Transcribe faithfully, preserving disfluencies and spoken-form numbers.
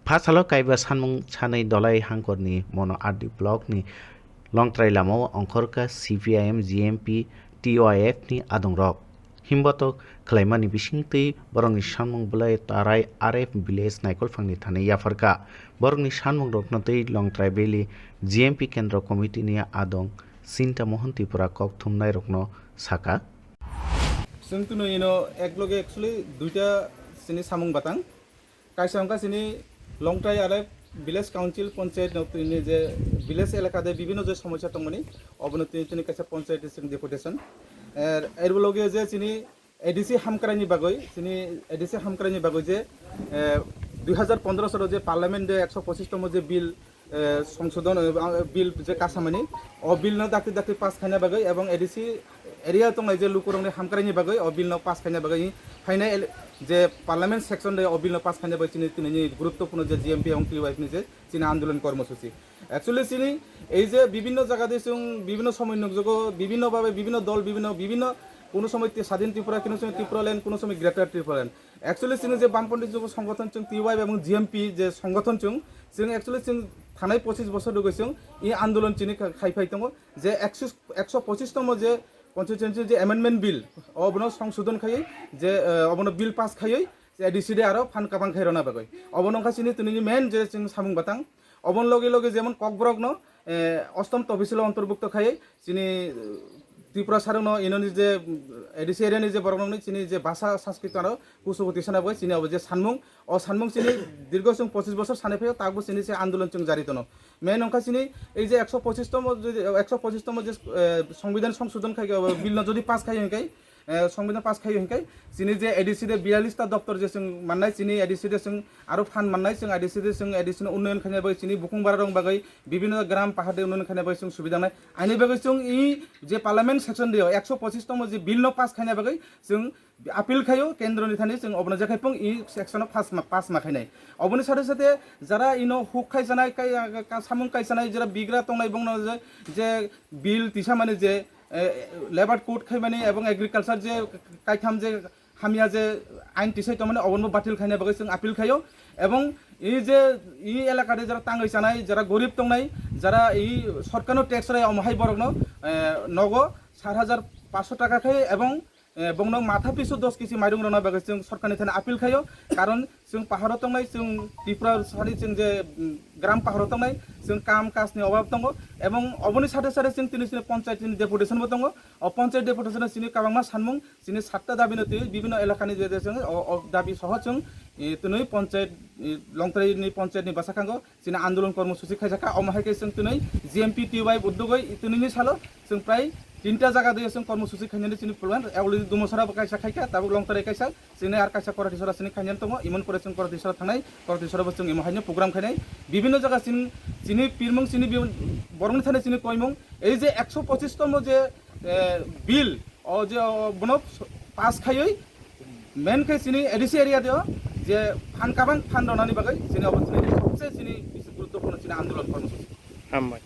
Phasalo kaiba sanmung sanwi Dolai Hangkorni Mono R D blockni Longtrai lamao ongkhorkha C P I M, G M P, T Y F ni adongrok. Himbotok khlaimani bisingtwi borokni sanmung belai Tarai R F village Naikolphangni thani yapharkha. Borokni sanmungrokno twi Longtrai Valley G M P Kendra Committee ni adong Sinta Mohan Tripura kok thumnairokno sakha. Chwng tino ino ek loge actually duita sini samung batang. Kaisa wngkha chini Longtrai R F village council panchayat no tini je village elaka de bibhinno je somosya tongmani, obono tini tini kaisa panchayat ni chwng deputation. Er, er loge je chini A D C hamkraini bagwi, chini A D C hamkraini bagwi je, eh, dui hazar pondro salo je parliament de ekso pochis tomo je bill, eh, songsodhon, eh, bill je kasamani, o bill no dakti dakti pass khaina bagwi ebong A D C area tongnai je lukurokni hamkraini bagwi o bill no pass khaina bagwi phainai ele-, je parliament section de o bill no pass khaina bagwi chini, tini guruttopurno je G M P ebong T Y F ni je chini andolon kormosuchi. Actually chini ei je bibhinno jaga de chwng bibhinno somoy nukjago, bibhinno babe, bibhinno dol, bibhinno, bibhinno, kuno somoy te Sadhin Tripura, kuno somoy Tipraland, kuno somoy Greater Tipraland. Actually chini je Bampanthi Jubo Songothon chwng T Y F ebong G M P je songothon chwng, chwng actually chwng thanai pochis bosor rwgwi chwng i andolon chini kha-, khai phai tongo je ekso, ekso pochis tomo je constituency je amendment bill, obono songsodhon khaiwi je, eh, obono bill pass khaiwi je A D C de aro phan kabang khai rwna bagwi. Obono wngkha chini tini main je chwng samung batang. Oboni loge loge jemon Kokborok no, eh, ostom topisilo ontorbukto khai chini, eh, Tripura sarong no inoni je, mm, A D C area ni je borok nokni chini je bhasha sanskrit aro kusugo tisana bai chini obo je sanmung, o sanmung chini dirgo chwng pochis bosor sanai phaio, takbo chini se andolon chwng jari tono. Main wngkha chini ei je ekso pochis tomo, jodi ekso pochis tomo je, eh, songbidhan songsodhon khai, obo bill no jodi pass khai hwnkhe, eh, songbidhan pass khai hwnkhe chini je A D C de biyallis ta doptor je chwng mannai, chini A D C de chwng aro phan mannai, chwng A D C de chwng A D C no unnoyon khaina bagwi, chini bukhung bararok bagwi, bibhinno gram pahar de unnoyon khaina bagwi chwng subida nai. Ani bagwi chwng i je parliament section de ekso pochis tomo je bill no pass khaina bagwi chwng appeal khaio kendro ni thani, chwng obono je khai pung i section o pass ma, pass ma khainai. Oboni sate sate jara ino huk khai sanai, kai, ka, samung kai sanai, jara bigra tongnai bongno je, je bill tisa mani je, eh, labour code khaimani ebong agriculture je kaitham je hamya je ain tisai tongmani, obono batil khaina bagwi chwng appeal khaio. Ebong i je i elaka de jara tangwi chanai, jara gorib tongnai, jara i sorkarno tax rai, omo hai borokno, eh, nogo sat hajar paanso taka khai ebong, eh, bongno matha pisu dos kg mairung rwna bagwi chwng sorkarni thani appeal khaio. Karon chwng paharo tongnai, chwng Tripura sari chwng je, mm, gram paharo tongnai, chwng kam kajni obab tongo, ebong oboni sate sate chwng tini chini panchayat ni deputation bo tongo. O panchayat deputation o chini kwbangma sanmung, chini satta dabi no twi bibhinno elakani je je chwng o, o dabi soho chwng, e, twnwi panchayat, e, Longtrai ni panchayat ni bwsakhango chini andolon kormosuchi khaijak kha. Omo hai khe chwng twnwi G M P T Y uddogoi twnwi ni salo chwng prai tinta jaga de chwng kormosuchi khainani chini plan already Dumasora bo kaisa khaikha, tabuk Longtrai kaisa, chini ar kaisa Koratisora chini khainani tongo, imon pore chwng Koratisora thangnai, Koratisora bo chwng imo haino program khainai. Bibhinno jaga chini, chini pirmung chini bi-, borokni thani chini koimung, ei je ekso pochis tomo je, eh, bill, o je, o, bono pass khaiwi, main khe chini A D C area de o, je phan kabang phan rwnani bagwi chini obo chini sobse chini bisi guruttopurno chini andolon kormosuchi. Hambai.